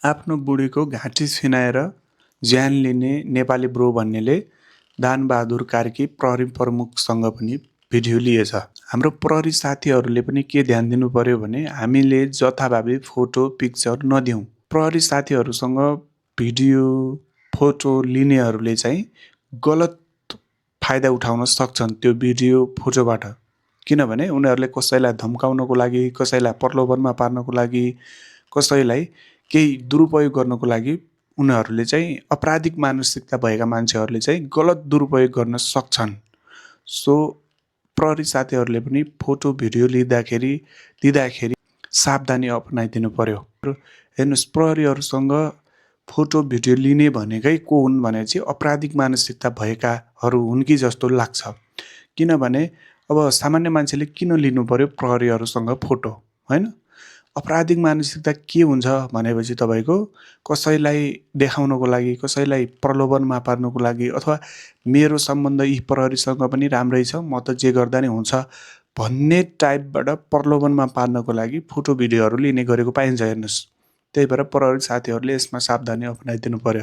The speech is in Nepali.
आफ्नो बुढीको घाँटी छिनाएर ज्यान लिने नेपाली ब्रो भन्नेले दानबहादुर कार्की प्रहरी प्रमुखसँग पनि भिडियो लिएछ। हाम्रो प्रहरी साथीहरूले पनि के ध्यान दिनु पर्यो भने हामीले जथाभावी फोटो पिक्चर नदिउँ। प्रहरी साथीहरूसँग भिडियो फोटो लिनेहरूले चाहिँ गलत फाइदा उठाउन सक्छन् त्यो भिडियो फोटोबाट। किनभने उनीहरूले कसैलाई धम्काउनको लागि, कसैलाई प्रलोभनमा पार्नको लागि, कसैलाई केही दुरुपयोग गर्नको लागि उनीहरूले चाहिँ अपराधिक मानसिकता भएका मान्छेहरूले चाहिँ गलत दुरुपयोग गर्न सक्छन्। सो प्रहरी साथीहरूले पनि फोटो भिडियो लिँदाखेरि सावधानी अपनाइदिनु पर्यो। हेर्नुहोस्, प्रहरीहरूसँग फोटो भिडियो लिने भनेकै को हुन् भने चाहिँ अपराधिक मानसिकता भएकाहरू हुन् कि जस्तो लाग्छ। किनभने अब सामान्य मान्छेले किन लिनु पर्यो प्रहरीहरूसँग फोटो, होइन? अपराधिक मानसिकता के हुन्छ भनेपछि तपाईँको कसैलाई देखाउनको लागि, कसैलाई प्रलोभनमा पार्नको लागि, अथवा मेरो सम्बन्ध यी प्रहरीसँग पनि राम्रै छ, म त जे गर्दा नै हुन्छ भन्ने टाइपबाट प्रलोभनमा पार्नको लागि फोटो भिडियोहरू लिने गरेको पाइन्छ। हेर्नुहोस्, त्यही भएर प्रहरी साथीहरूले यसमा सावधानी अपनाइदिनु पर्यो।